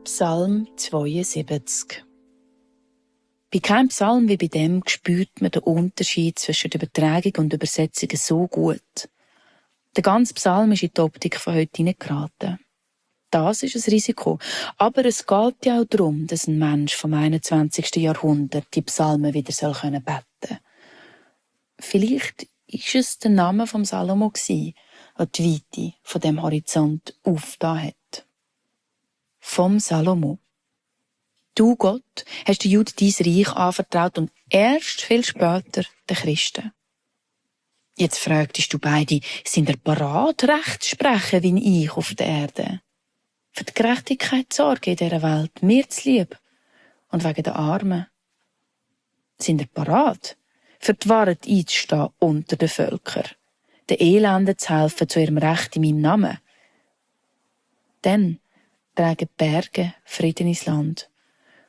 Psalm 72. Bei keinem Psalm wie bei dem spürt man den Unterschied zwischen der Übertragung und Übersetzung so gut. Der ganze Psalm ist in die Optik von heute hineingeraten. Das ist ein Risiko. Aber es geht ja auch darum, dass ein Mensch vom 21. Jahrhundert die Psalmen wieder beten können. Vielleicht war es der Name vom Salomo, der die Weite von dem Horizont aufgetan hat. Vom Salomo. Du, Gott, hast den Juden dein Reich anvertraut und erst viel später den Christen. Jetzt fragtest du beide, sind ihr parat, Recht zu sprechen wie ich auf der Erde? Für die Gerechtigkeit zu sorgen in dieser Welt, mir zu lieb und wegen der Armen. Sind ihr parat, für die Wahrheit einzustehen unter den Völkern, den Elenden zu helfen zu ihrem Recht in meinem Namen? Dann tragen die Berge Frieden ins Land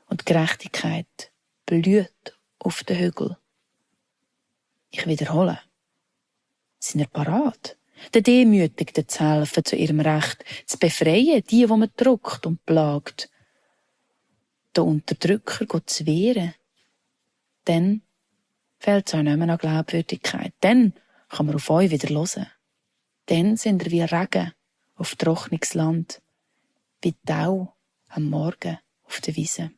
und die Gerechtigkeit blüht auf den Hügeln. Ich wiederhole. Sind ihr parat, den Demütigten zu helfen zu ihrem Recht, zu befreien, die man drückt und plagt, den Unterdrücker zu wehren? Dann fehlt es euch nicht mehr an Glaubwürdigkeit. Dann kann man auf euch wieder hören. Dann sind ihr wie Regen auf trockenes Land, wie Tau am Morgen auf der Wiese.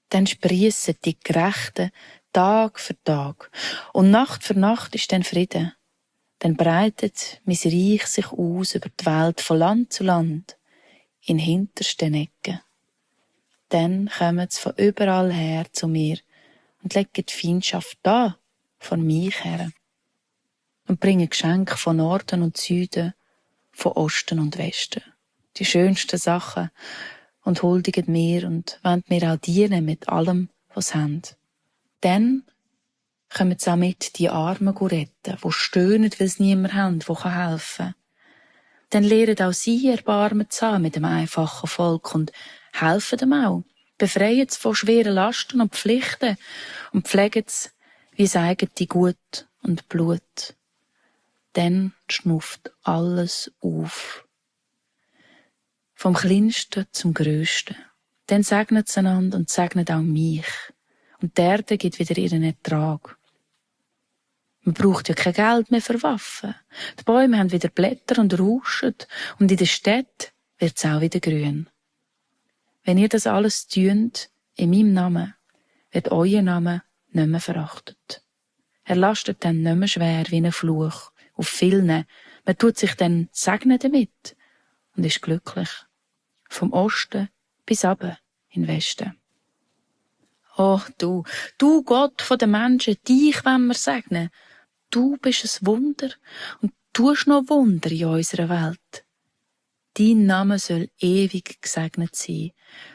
Dann sprießen die Gerechten Tag für Tag und Nacht für Nacht ist dann Frieden. Dann breitet mein Reich sich aus über die Welt von Land zu Land, in hintersten Ecken. Dann kommen sie von überall her zu mir und legen die Feindschaft da vor mich her und bringen Geschenke von Norden und Süden, von Osten und Westen. Die schönsten Sachen und huldigen mir und wollen mir auch dienen mit allem, was sie haben. Dann kommen sie auch mit die Armen retten, die stöhnen, weil sie niemand haben, der helfen kann. Dann lernen auch sie Erbarmen zu haben mit dem einfachen Volk und helfen dem auch, befreien sie von schweren Lasten und Pflichten und pflegen sie wie das eigene Gut und Blut. Dann schnufft alles auf. Vom Kleinsten zum Grössten. Dann segnet sie einander und segnet auch mich. Und die Erde gibt wieder ihren Ertrag. Man braucht ja kein Geld mehr für Waffen. Die Bäume haben wieder Blätter und rauschen. Und in der Stadt wird es auch wieder grün. Wenn ihr das alles tut, in meinem Namen, wird euer Name nicht mehr verachtet. Er lastet dann nicht mehr schwer wie ein Fluch auf vielen. Man tut sich dann segnen damit und ist glücklich. Vom Osten bis runter in den Westen. Oh, du Gott von den Menschen, dich wollen wir segnen. Du bist ein Wunder und tust noch Wunder in unserer Welt. Dein Name soll ewig gesegnet sein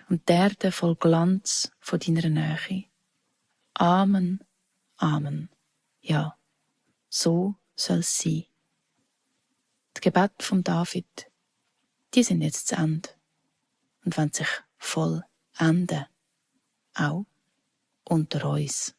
und die Erde voll Glanz von deiner Nähe. Amen, Amen. Ja, so soll es sein. Die Gebete von David, die sind jetzt zu Ende und wollen sich voll enden, auch unter uns.